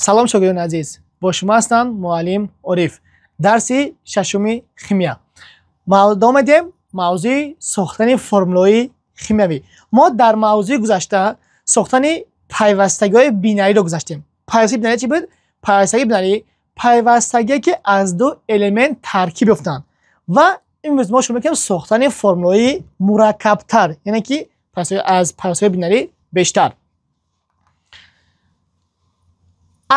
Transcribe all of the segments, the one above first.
Салом, шогирдони азиз, бо шумо ҳастам муаллим Ориф. Дарси шашуми химия. Давом медиҳем мавзӯи сохтани формулаҳои химиявӣ. Мо дар мавзӯи гузашта сохтани пайвастагиҳои бинариро гузаштем. Пайвастагии бинарӣ чӣ буд? Пайвастагии бинарӣ пайвастагие, ки аз ду элемент таркиб ёфтанд. Ва имрӯз мо шурӯъ мекунем сохтани формулаҳои мураккабтар, яъне ки аз пайвастагиҳои бинарӣ бештар.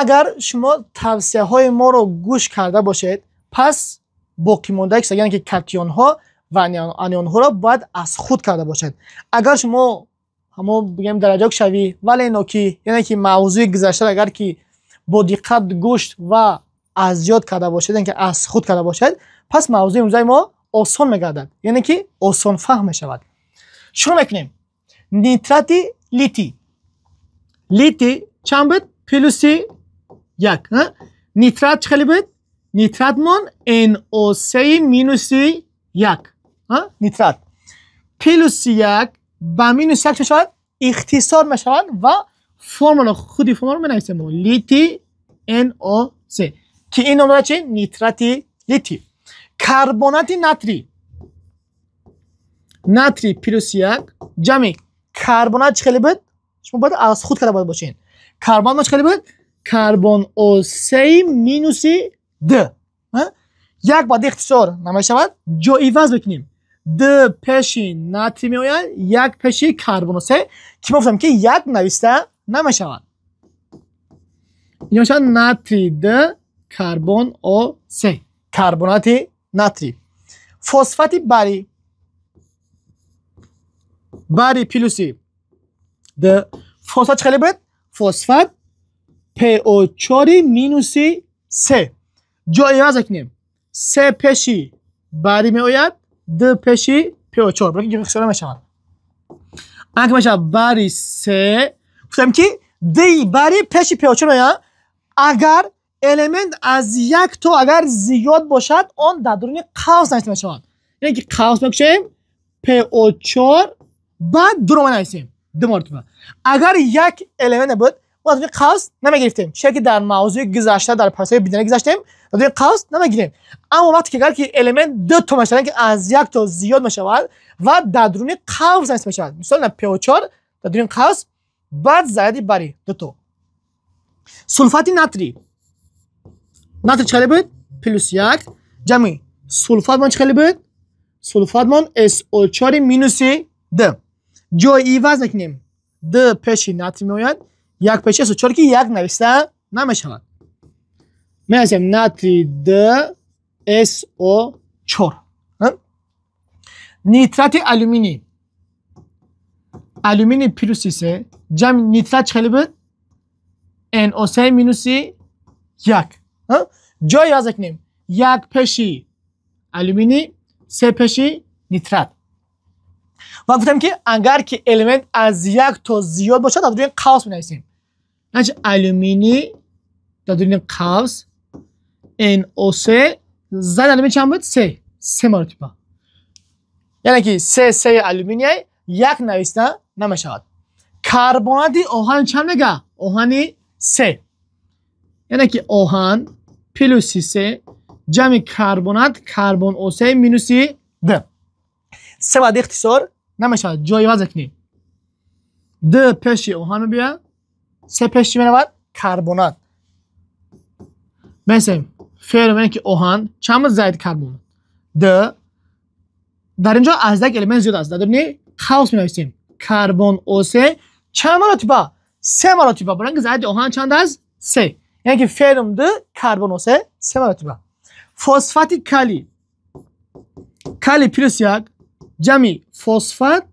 Агар шумо тавсияҳои моро гӯш карда бошед, пас боқимондаи, яъне ки катионҳо ва анионҳоро бояд аз худ карда бошед. Агар шумо ҳамон бигем дараҷакшавӣ, валенокӣ, яъне ки мавзӯи гузаштаро агар ки бо диққат гӯш ва аз ёд карда бошед, яъне ки аз худ карда бошед, пас мавзӯи имрӯзаи мо осон мегардад, яъне ки осонфаҳм мешавад. Шурӯъ мекунем. Нитрати литий. Литий чанд буд? Плюси як. Нитрат чӣ хеле буд? Нитратмон NO3 минуси як. Нитрат плюси як ба минуси як мешавад, ихтисор мешавад ва формула, худи формула менависем мо литий NO3, ки ин ном дорад чи? Нитрати литий. Карбонати натрий. Натрий плюси як ҷамъи карбонат чӣ хеле буд? Шумо бояд аз худ карда бояд бошед. Карбонат мо чӣ хеле буд? Карбон О3 минуси д. Як баъд ихтисор намешавад, ҷоиваз мекунем. Д пеши натрий меояд, як пеши карбон О3, ки мо гуфтем, ки як нависта намешавад. Ин мешавад натрий д карбон О3, карбонати натрий. Фосфати барий. Барий плюси д. Фосфат чӣ хеле буд? Фосфат PO4 минуси се. Ҷоиваз мекунем. Се пеши барий меояд, д пеши PO4. Барои ки ихтисор мешавад. Анки мешавад барий се. Гуфтем, ки ди барий пеши PO4 меояд. Агар элемент аз як то агар зиёд бошад, он дар дуруни қавс нависта мешавад. Яъне ки қавс мекушем, PO4, баъд дуро менависем. Ду маротиба. Агар як элемент буд, мо аз дуруни қавс намегирифтем. Чизе ки дар мавзӯи гузашта, дар пайвастагии бинарӣ гузаштем, дар дуруни қавс намегирем. Аммо вақте ки агар ки элемент ду то мешавад, яъне ки аз як то зиёд мешавад ва дар дуруни қавс нависта мешавад. Мисол, PO4 дар дуруни қавс, баъд заряди барий ду то. Сулфати натрий. Натрий чӣ хеле буд? Плюс як ҷамъи сулфатмон чӣ хеле буд? Сулфатмон SO4 минуси д. Ҷоиваз мекунем. Д пеши натрий меояд, як пеши SO4, ки як нависта намешавад. Менависем натрий д SO4. Нитрати алюминий. Алюминий плюси се ҷамъи нитрат чӣ хеле буд? NO3 минуси як. Ҷоиваз мекунем. Як пеши алюминий, се пеши нитрат. Ва гуфтем, ки агар ки элемент аз як то зиёд бошад, дар дуруни қавс менависем. Значит, алюминий дар дуруни қавс NO3 заряди алюминий чанд буд? Се. Се маротиба. Яъне ки се сеи алюминий, як нависта намешавад. Карбонати оҳан чанд мега? Оҳани се. Яъне ки оҳан плюси се ҷамъи карбонат карбон О3 минуси д. Се баъд ихтисор намешавад, ҷоиваз мекунем. Д пеши оҳан мебиёяд, се пеши чӣ меравад? Карбонат. Менависем феррум, яъне ки оҳан чанд буд заряди карбон? Д. Дар ин ҷо аз як элемент зиёд аст. Дар дуруни қавс менависем. Карбон О3 чанд маротиба? Се маротиба. Барои инки заряди оҳан чанд аст? Се. Яъне ки феррум д карбон О3 се маротиба. Фосфати калий. Калий плюс як ҷамъи фосфат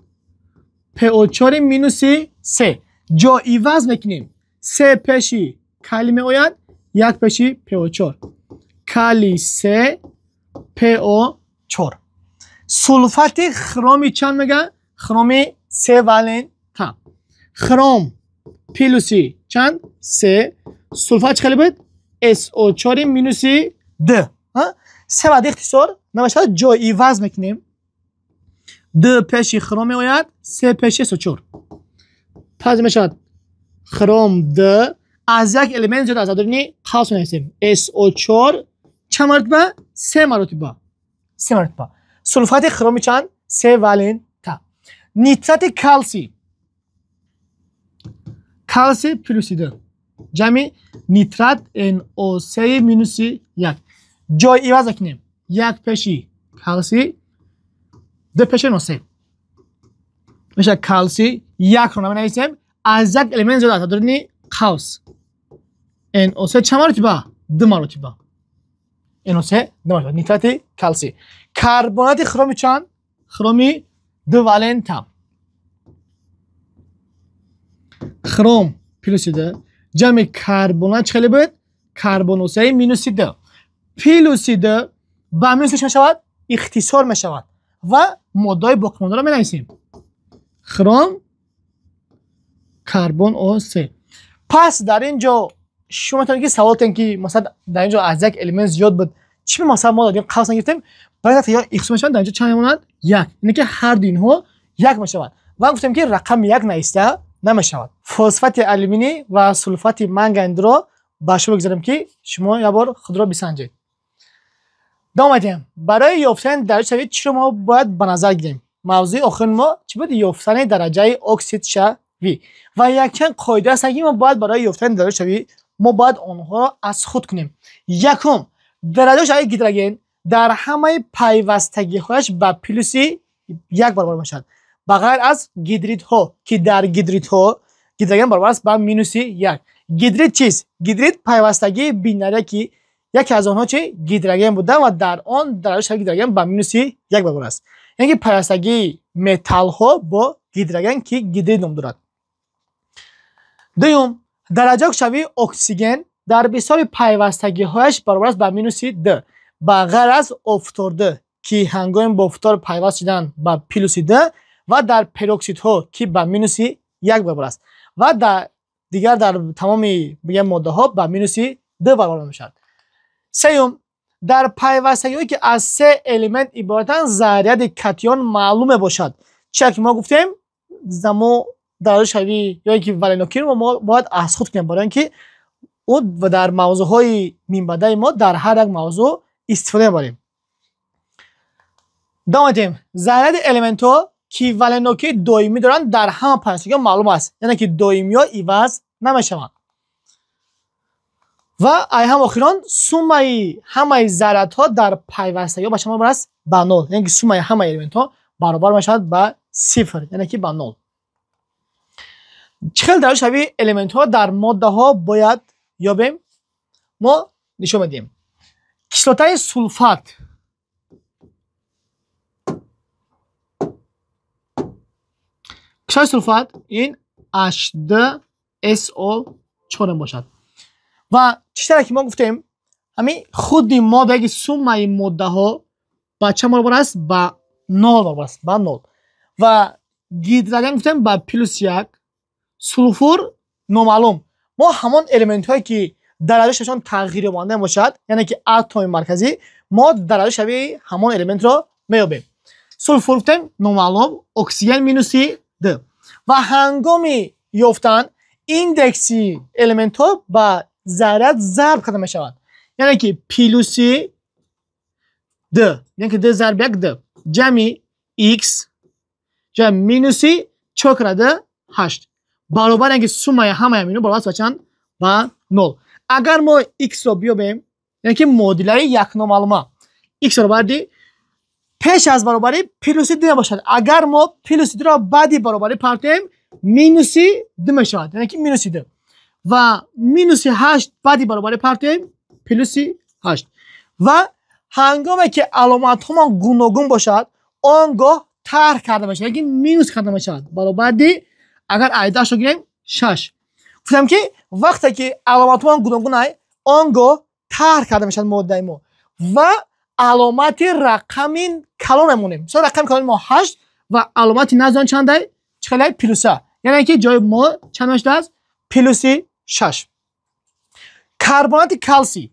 PO4 минуси се. Ҷоиваз мекунем. Се пеши калий меояд, як пеши PO4. Калий се PO4. Сулфати хроми чанд мега? Хроми се валента. Хром плюси чанд? Се. Сулфат чӣ хеле буд? SO4 минуси д. Се баъд ихтисор намешавад, ҷоиваз мекунем. Д пеши хром меояд, се пеши SO4. Пас мешавад хром д. Аз як элемент зиёд аз даруни қавс менависем. SO4 чанд маротиба? Се маротиба. Се маротиба. Сулфати хроми чанд? Се валента. Нитрати калсий. Калсий плюси 2. Ҷамъи нитрат NO3 минуси 1. Ҷой иваз мекунем. Як пеши калсий, ду пеши NO3. Мешавад калсий, якро наменависем. Аз як элемент зиёд аз даруни қавс. NO3 чанд маротиба? Ду маротиба. NO3 ду маротиба. Нитрати калсий. Карбонати хроми чанд? Хроми ду валента. Хром плюси 2. Ҷамъи карбонат чӣ хеле буд? Карбон О3 минуси 2. Плюси 2 ба минус чӣ мешавад? Ихтисор мешавад. Ва моддаҳои боқимондаро менависем. Хром, карбон О3. Пас дар ин ҷо шумо метавонед ки савол кунед, ки масалан дар ин ҷо аз як элемент зиёд буд, чӣ масалан мо дар ин қавс нагирифтем? Баъд вақте ихтисор мешаванд, дар ин ҷо чанд мемонад? Як. Яъне ки ҳар ду инҳо як мешавад. Ва гуфтем ки рақами як нависта намешавад. Фосфати алюминий ва сулфати манганро ба шумо бигзорем, ки шумо як бор худро бисанҷед. Давом медиҳем. Барои ёфтани дараҷаи шавӣ чиро мо бояд ба назар гирем? Мавзӯи охирини мо чӣ буд? Ёфтани дараҷаи оксидшавӣ. Ва якчанд қоида ҳастанд, ки мо бояд барои ёфтани дараҷаи шавӣ мо бояд онҳоро аз худ кунем. Якум, дараҷаи шавии гидроген дар ҳамаи пайвастагиҳояш ба плюси 1 баробар мешавад. Ба ғайр аз гидридҳо, ки дар гидридҳо гидроген баробар аст ба минуси 1. Гидрид чист? Гидрид пайвастагии бинария, ки яке аз онҳо чи гидроген буда ва дар он дараҷаи шавии гидроген ба минуси 1 баробар аст. Яъне ки пайвастагии металлҳо бо гидроген, ки гидрид ном дорад. Дуюм, дараҷаи шавии оксиген дар бисёри пайвастагиҳояш баробар аст ба минуси 2, ба ғайр аз фтор 2, ки ҳангоми бо фтор пайваст шудан ба плюси 2, ва дар пероксидҳо, ки ба минуси 1 баробар аст, ва дар дигар дар тамоми бигем моддаҳо ба минуси 2 баробар мешавад. Сеюм, дар пайвастагиҳое, ки аз се элемент иборатанд, заряди катион маълум мебошад. Чиро ки мо гуфтем, мо дараҷаи шавӣ ё ки валенокиро мо бояд аз худ кунем, барои ин ки ӯ дар мавзӯъҳои минбаъдаи мо дар ҳар як мавзӯъ истифода мебарем. Давом медиҳем. Заряди элементҳо, ки валенокии доимӣ доранд, дар ҳама пайвастагиҳо маълум аст, яъне ки доимиҳо иваз намешаванд. Ва ай ҳам охирон, суммаи ҳамаи зарядҳо дар пайвастагиҳо ба чанд баробар аст? Ба нол. Яъне ки суммаи ҳамаи элементҳо баробар мешавад ба сифр, яъне ки ба нол. Чӣ хел дараҷаи шавии элементҳо дар моддаҳо бояд ёбем? Мо нишон медиҳем. Кислотаи сулфат. Кислотаи сулфат ин H2SO4 мебошад. Ва чӣ тавре ки мо гуфтем, ҳамин худи моддае, ки суммаи моддаҳо ба чанд баробар аст? Ба нол баробар аст, ба нол. Ва гидроген гуфтем ба плюси 1, сулфур номаълум. Мо ҳамон элементҳое, ки дараҷаашон тағйирёбанда мебошад, яъне ки атоми марказӣ, мо дараҷаи шавии ҳамон элементро меёбем. Сулфур гуфтем номаълум, оксиген минуси 2. Ва ҳангоми ёфтан индекси элементҳо ба заряд зарб карда мешавад. Яъне ки плюси 2, яъне ки 2 зарб 1 2, ҷамъи x ҷамъ минуси 4 карда 8 баробар, яъне ки суммаи ҳамаи инҳо баробар аст ба чанд? Ба нол. Агар мо x-ро биёбем, яъне ки муодилаи якномаълума x баробарди пеш аз баробарӣ плюси 2 мебошад. Агар мо плюси 2-ро баъди баробарӣ партоем, минуси 2 мешавад, яъне ки минуси 2. Ва минуси 8 баъди баробарӣ партоем, плюси 8. Ва ҳангоме ки аломатҳомон гуногун бошад, он гоҳ тарҳ карда мешавад, яъне ки минус карда мешавад. Баробарди агар айдашро гирем 6. Гуфтам ки вақте ки аломатҳомон гуногунанд, он гоҳ тарҳ карда мешавад моддаи мо ва аломати рақами калон мемонем. Мисол рақами калони мо 8 ва аломати назди он чандай? Чӣ хеле? Плюса. Яъне ки ҷои мо чанд мешудааст? Плюси 6. Карбонати калсий.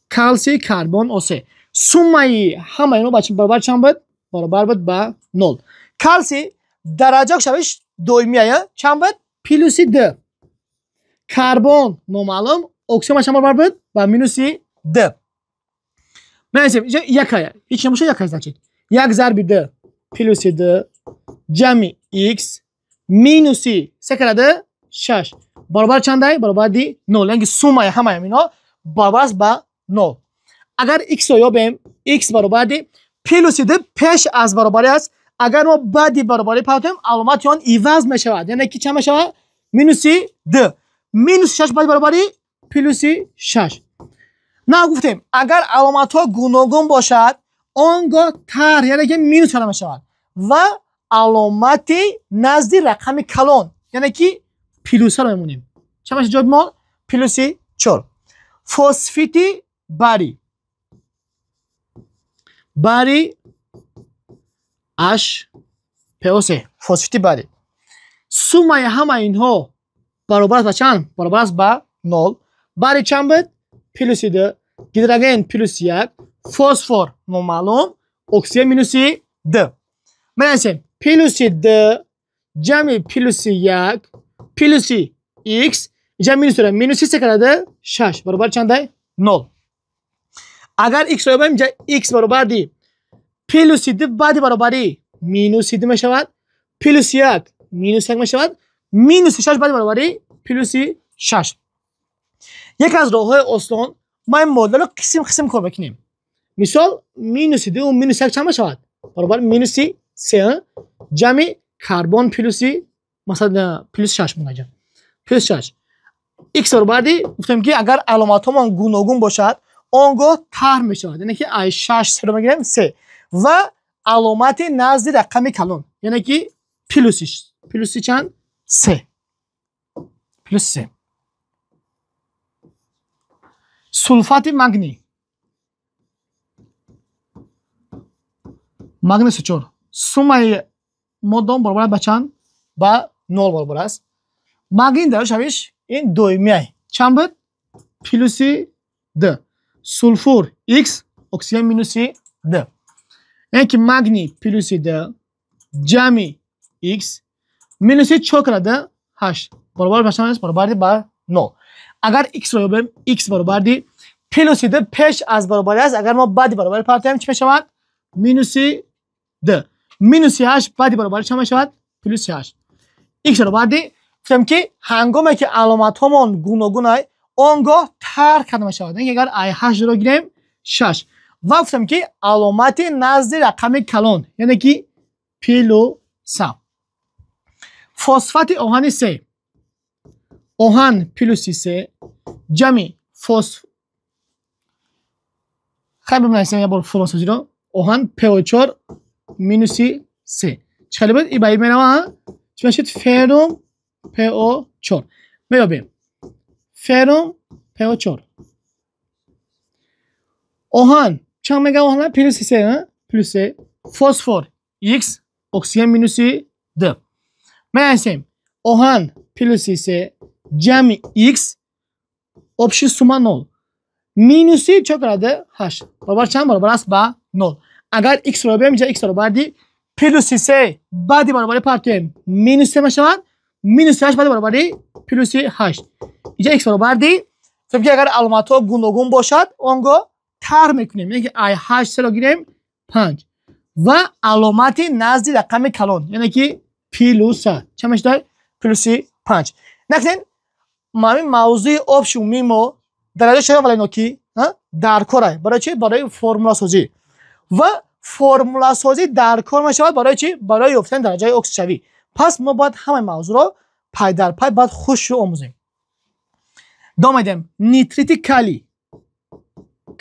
Калсий карбон О3. Суммаи ҳамаи инҳо баробар чанд буд? Баробар буд ба нол. Калсий дараҷаи шавиш доимия чанд буд? Плюси 2. Карбон номаълум, оксиген ба чанд баробар буд? Ба минуси д. Менависем инҷа якая. Ҳеч набошад, якая, значит. Як зарби д плюси д ҷамъи х минуси се кара д шаш баробар чандай? Баробари нол. Яъне ки суммаи ҳамаи инҳо баробар аст ба нол. Агар х-ро ёбем, х баробари плюси д пеш аз баробарӣ аст. Агар мо баъди баробарӣ партоем, аломати он иваз мешавад. Яъне ки чанд мешавад? Минуси д. Минуси шаш баъди баробарӣ плюси шаш. На гуфтем, агар аломатҳо гуногун бошад, он гоҳ тарҳ, яъне ки минус карда мешавад ва аломати назди рақами калон, яъне ки плюсаро мемонем. Чанд мешавад ҷавоби мо? Плюси чор. Фосфити барий. Барий H PO3, фосфити барий. Суммаи ҳамаи инҳо баробар аст ба чанд? Баробар аст ба нол. Барий чанд буд? Плюси д. Гидроген плюси як, фосфор номаълум, оксиген минуси д. Менависем плюси д ҷамъи плюси як плюси х инҷа минус дорем. Минуси се кара д шаш баробар чандай? Нол. Агар х-ро ёбем, инҷа х баробари плюси д баъди баробарӣ минуси д мешавад, плюси як минус як мешавад, минуси шаш баъди баробарӣ плюси шаш. Яке аз роҳҳои осон, мо ин моддаро қисм қисм кор мекунем. Мисол, минуси ду минус як чанд мешавад? Баробар минуси се ҷамъи карбон плюси, масалан, плюс шаш монда. Плюс шаш. Х баробари гуфтем ки агар аломатҳомон гуногун бошад, он гоҳ тарҳ мешавад. Яъне ки ай шаш серо мегирем се ва аломати назди рақами калон, яъне ки плюсиш. Плюси чанд? Се. Плюс се. Сулфати магний. Магний чор. Суммаи моддаон баробар ба чанд? Ба нол баробар аст. Магний дар шавиш ин доимиай. Чанд буд? Плюси д. Сулфур х, оксиген минуси д. Яъне ки магний плюси д ҷамъи х минуси чор кара д ҳашт баробар ба чанд аст? Баробари ба нол. Агар х-ро ёбем, х баробари плюси д пеш аз баробарӣ аст. Агар мо баъди баробарӣ партоем, чӣ мешавад? Минуси д. Минуси ҳашт баъди баробарӣ чанд мешавад? Плюси ҳашт. Х баробари гуфтем ки ҳангоме ки аломатҳомон гуногунай, он гоҳ тарҳ карда мешавад. Яъне агар ай ҳаштро гирем шаш. Ва гуфтем ки аломати назди рақами калон, яъне ки плюса. Фосфати оҳани се. Оҳан плюси се ҷамъи фосф. Хай бинависем як бор формуласозиро. Оҳан PO4 минуси се. Чӣ хеле буд? И ба и мерава, чӣ мешавад? Феррум PO4. Меёбем. Феррум PO4. Оҳан чанд мега оҳан? Плюси се, плюс се. Фосфор Х, оксиген минуси д. Менависем оҳан плюси се ҷамъи х, общий сумма нол. Минуси чор кара д ҳашт. Баробар чанд? Баробар аст ба нол. Агар х-ро ёбем, инҷа х баробари плюси се баъди баробарӣ партоем минус се мешавад, минуси ҳашт баъди баробарӣ плюси ҳашт. Инҷа х баробари ки агар аломатҳо гуногун бошад, он гоҳ тарҳ мекунем. Яъне ки ай ҳашт серо гирем панҷ ва аломати назди рақами калон, яъне ки плюса. Чанд мешавад? Плюси панҷ. Накунед, ҳамин мавзӯи общий умумии мо дараҷаи чаро валентнокӣ дар кор аст. Барои чӣ? Барои формуласозӣ. Ва формуласозӣ дар кор мешавад барои чӣ? Барои ёфтани дараҷаи оксидшавӣ. Пас мо бояд ҳамаи мавзӯъро пай дар пай бояд хушро омӯзем. Давом медиҳем. Нитрити калий.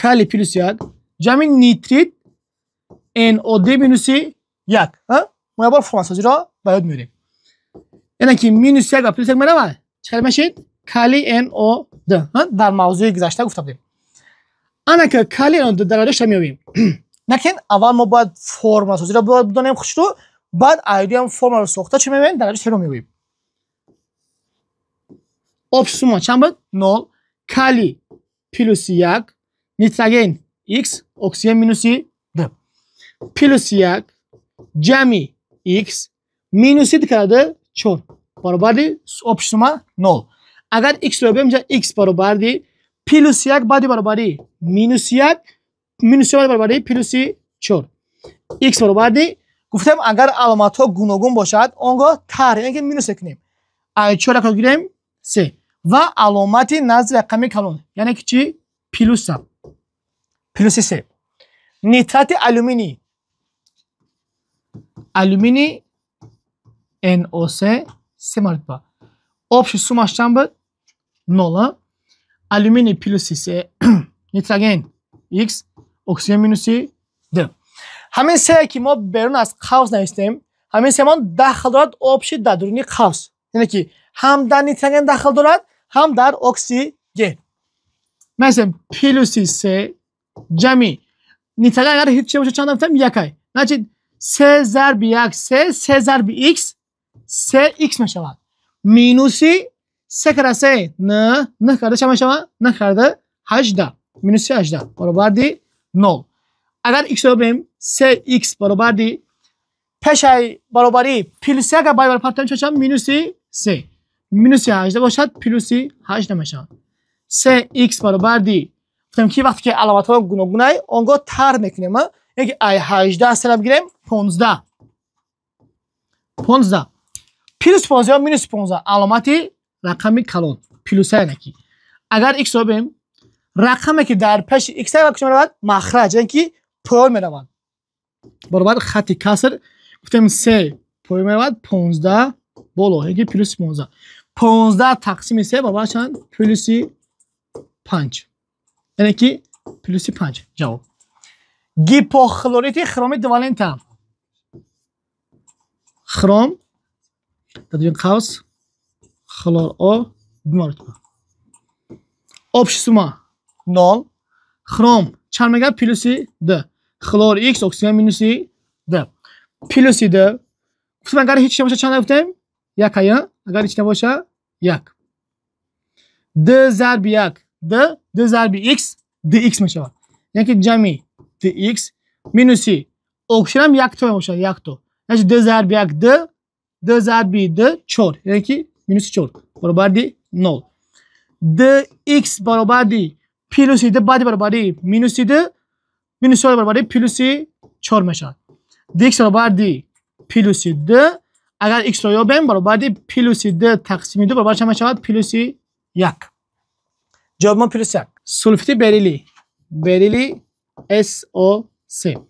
Калий плюс як ҷамъи нитрит NO2 минуси як. Мо як бор формуласозиро ба ёд меорем. Яъне ки минус як ва плюс як меравад. Чӣ хеле мешавад? Калий NO2. Дар мавзӯи гузашта гуфта будем. Ана ки калий NO2 дараҷаашро меёбем. Накун, аввал мо бояд формуласозиро бидонем хушрӯ, баъд айдиам формуларо сохта чӣ меёбем? Дараҷаашро меёбем. Общий сумма чанд буд? Нол. Калий плюси як, нитроген х, оксиген минуси д. Плюси як ҷамъи х минуси д кара д чор баробари общий сумма нол. Агар x ро бибарем, инҷа x баробарди плюс 1 баъди баробарӣ минус 1, минус 4 баробарӣ плюс 4. X баробарди, гуфтем, агар аломатҳо гуногун бошад, он гоҳ тарҳ, яъне ки минус мекунем. Ай 4 ро гирем, 3 ва аломати назди рақами калон, яъне ки чӣ? Плюс, плюси 3. Нитрати алюминий, алюминий NO3 се маротиба. Общий суммаш чанд буд? 0. Алюминий плюси 3, нитроген X, оксиген минуси 2. Ҳамин се, ки мо берун аз қавс навистем, ҳамин семон дахл дорад общий дар дуруни қавс, яъне ки ҳам дар нитроген дахл дорад, ҳам дар оксиген. Менависем плюси се ҷамъи нитроген, агар ҳеҷ чи бошад, чанд гуфтем? Якай. Значит, се зарби як се, се зарби х се х мешавад. Минуси се кара се нӯҳ, нӯҳ карда чанд мешавад? Нӯҳ карда 18, минуси 18 баробарди нол. Агар х ро бибарем, се х баробарди пешаи баробарӣ плюси, агар баробар партоем, чӣ мешавад? Минуси се. Минуси 18 бошад, плюси 18 мешавад. Се х баробарди, гуфтем ки вақте ки аломатҳо гуногунай, он гоҳ тарҳ мекунем, яке ай 18 сера бигирем, 15, 15, плюс 15 ё минус 15, аломати рақами калон плюса. Яъне ки агар х ро бибарем, рақаме ки дар пеши х куҷо меравад? Махраҷ, яъне ки поён меравад, баробар хати каср. Гуфтем, се поён меравад, 15 боло, яъне ки плюси 15. 15 тақсими се баробар чанд? Плюси панҷ, яъне ки плюси панҷ ҷавоб. Гипохлорити хроми дувалента, хром дар дуюм қавс хлор о ду маротиба. Общий сумма нол. Хром чанд мегӯяд? Плюси д. Хлор х, оксиген минуси д. Плюси д, гуфтем, агар ҳеҷ набошад, чанд гуфтем? Як ая. Агар ҳеҷ набошад, як. Д зарби як д, д зарби х д х мешавад, яъне ки ҷамъи д х минуси оксигенам якто мебошад, якто, яъне д зарби як д, д зарби д чор, яъне ки минуси чор баробарди нол. Д х баробарди плюси д баъди баробари минуси д, минуси чор баробари плюси чор мешавад. Д х баробарди плюси д. Агар х-ро ёбем, баробарди плюси д тақсими ду баробар чанд мешавад? Плюси як. Ҷавоби мо плюси як. Сулфити бериллий, бериллий SO3.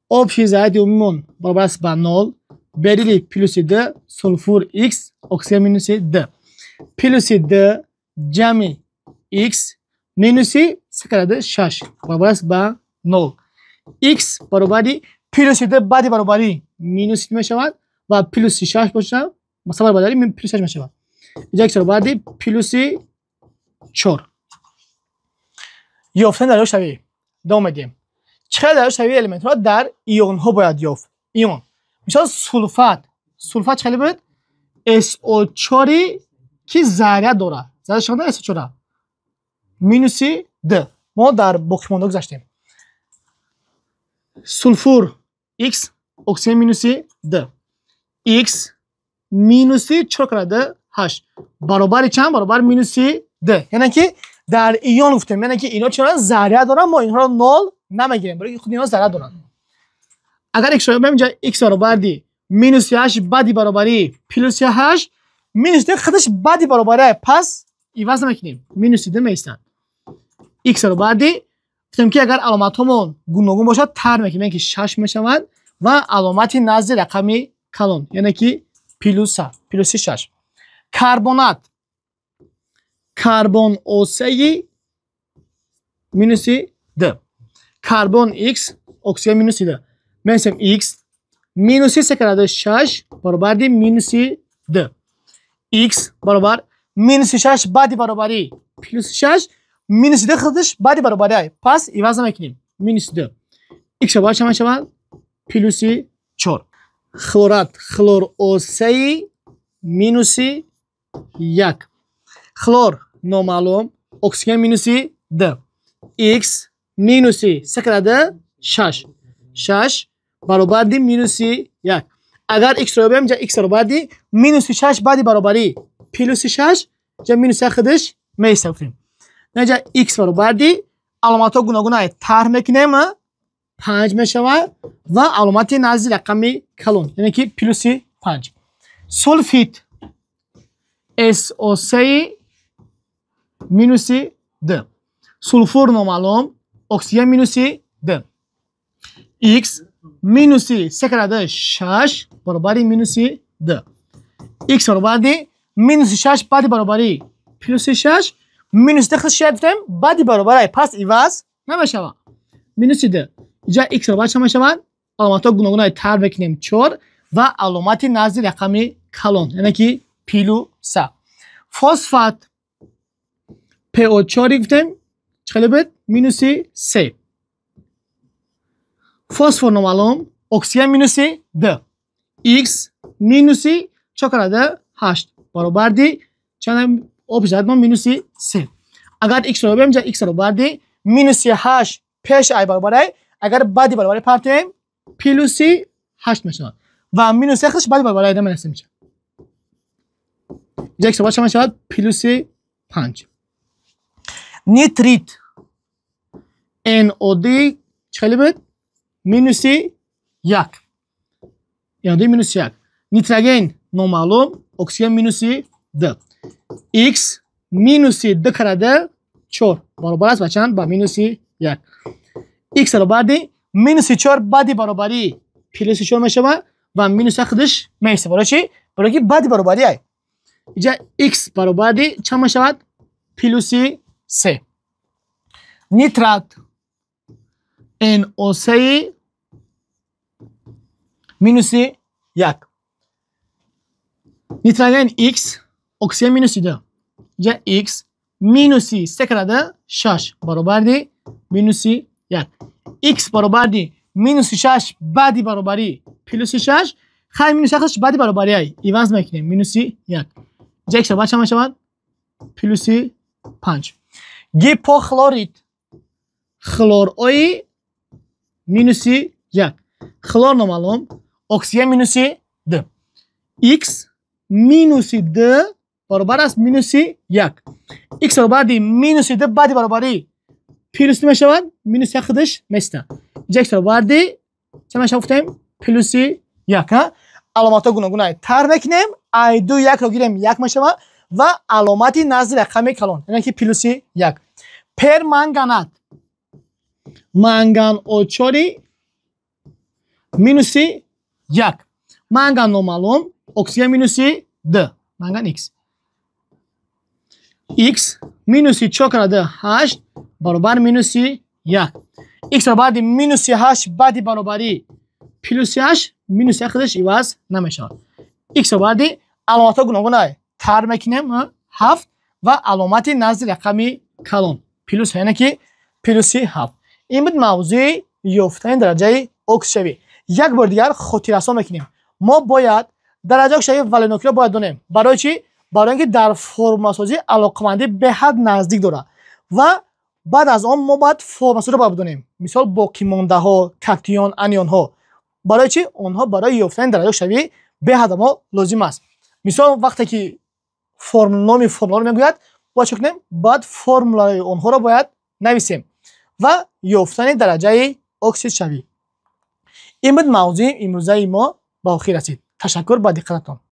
Общий заряди умумимон баробар аст ба нол. Бериллий плюси д, сулфур х, оксиген минуси д. Плюси д ҷамъи х минуси се кара д шаш баробар аст ба нол. Х баробари плюси д баъди баробарӣ минуси мешавад ва плюси шаш бошад, масалан, баробари плюс шаш мешавад. Инҷа х баробари плюси чор. Ёфтани дарёфтшавӣ давом медиҳем. Чӣ қадар дарёфтшавии элементҳоро дар ионҳо бояд ёфт? Ион, мисол, сулфат. Сулфат чӣ хеле буд? SO4, ки заряд дорад. Заряд чанд? SO4 минуси д. Мо дар боқимонда гузаштем. Сулфур х, оксиген минуси д. Х минуси чор кара д ҳашт баробари чанд? Баробари минуси д. Яъне ки дар ион гуфтем, яъне ки ино чӣ доранд? Заряд доранд. Мо инҳоро нол намегирем, барои худи инҳо заряд доранд. Агар х ро ёбем, инҷа х баробарди минуси ҳашт баъди баробарӣ плюси ҳашт, минуси д худаш баъди баробарӣ, пас иваз намекунем, минуси д меистад. Х баробарди, гуфтем ки агар аломатҳомон гуногун бошад, тарҳ мекунем, яъне ки шаш мешавад ва аломати назди рақами калон, яъне ки плюса, плюси шаш. Карбонат, карбон осеи минуси д. Карбон х, оксиген минуси д. Менависем х минуси се кара д шаш баробарди минуси д. Х баробар минуси шаш баъди баробарӣ плюси шаш, минуси д худаш баъди баробарӣ, пас иваз намекунем, минуси д. Х баробар чанд мешавад? Плюси чор. Хлорат, хлор осеи минуси як. Хлор номаълум, оксиген минуси д. Х минуси се кара д шаш, шаш баробарди минуси як. Агар х-ро ёбем, инҷа х баробарди минуси шаш баъди баробарӣ плюси шаш. Инҷа минус як худаш меиста гуфтем. Инҷа x баробарди аломатҳо гуногуна тарҳ мекунем, 5 мешавад ва аломати назди рақами калон, яъне ки плюси 5. Сулфид SO3 минуси 2. Сулфур номаълум, оксиген минуси 2. X минуси 3 карда 6 баробари минуси 2. X баробари минуси 6 баъди баробари плюси 6, минуси 2 худш гуфтем баъди баробари, пас иваз намешавад. Минуси 2. Инҷа x баробар чӣ мешавад? Аломатҳо гуногуна тарҳ мекунем, 4 ва аломати назди рақами калон, яъне ки плюса. Фосфат PO4 гуфтем, чӣ хеле буд? Минуси 3. Фосфор номаълум, оксиген минуси 2. X минуси 4 карда 8 баробарди чанд об зад мо минуси 3. Агар x ро бибарем, инҷа x баробарди минуси 8 пеш ай баробар, агар баъди баробари партоем плюси 8 мешавад. Ва минус 3 худш баъди баробари менависем инҷа. Инҷа x баробар чӣ мешавад? Плюси 5. Нитрит NO2 чӣ хеле буд? Минуси 1. NO2 минуси 1. Нитроген номаълум, оксиген минуси 2. X минуси 2 карда 4 баробар аст ба чанд? Ба минуси 1. X баробарди минуси 4 баъди баробари плюси 4 мешавад ва минус 1 худаш меиста. Барои чӣ? Барои ки баъди баробари ай. Инҷа x баробарди чанд мешавад? Плюси 3. Нитрат NO3 минуси 1. Нитроген X, оксиген минуси 2. Инҷа X минуси 3 карда 6 баробарди минуси 1. X баробарди минуси 6 баъди баробари плюси 6, хай минуси 1 баъди баробари ай иваз мекунем минуси 1. Инҷа X баробар чанд мешавад? Плюси 5. Гипохлорид хлорҳои минуси 1. Хлор номаълум, оксиген минуси 2. X минуси 2 баробар аст минуси 1. X баробарди минуси 2 баъди баробари плюс мешавад, минуси 1 худаш места. Инҷа x баробарди чӣ мешавад гуфтем? Плюси 1. Аломатҳо гуногуна тарҳ мекунем, ай 2 1 ро гирем 1 мешавад ва аломати назди рақами калон, яъне ки плюси 1. Перманганат манган О4 минуси 1. Манган номаълум, оксиген минуси 2. Манган X. X минуси 4 карда 8 баробар минуси 1. X баробарди минуси 8 баъди баробари плюси 8, минуси 1 худаш иваз намешавад. X баробарди аломатҳо гуногуна тарҳ мекунем, 7 ва аломати назди рақами калон плюс, яъне ки плюси 7. Ин буд мавзӯи ёфтани дараҷаи оксидшавӣ. Як бор дигар хотиррасон мекунем. Мо бояд дараҷаи оксидшавии валентнокиро бояд донем. Барои чӣ? Барои ин ки дар формуласозӣ алоқамандӣ беҳад наздик дорад ва баъд аз он мо бояд формуласозиро бояд бидонем. Мисол боқимондаҳо, катион, анионҳо. Барои чӣ? Онҳо барои ёфтани дараҷаи оксидшавӣ беҳад мо лозим аст. Мисол вақте ки номи формуларо мегӯяд, бояд чӣ кунем? Бояд формулаи онҳоро бояд нависем ва ёфтани дараҷаи оксидшавӣ. Ин буд мавзӯи имрӯзаи мо, ба охир расид. Ташаккур ба диққататон.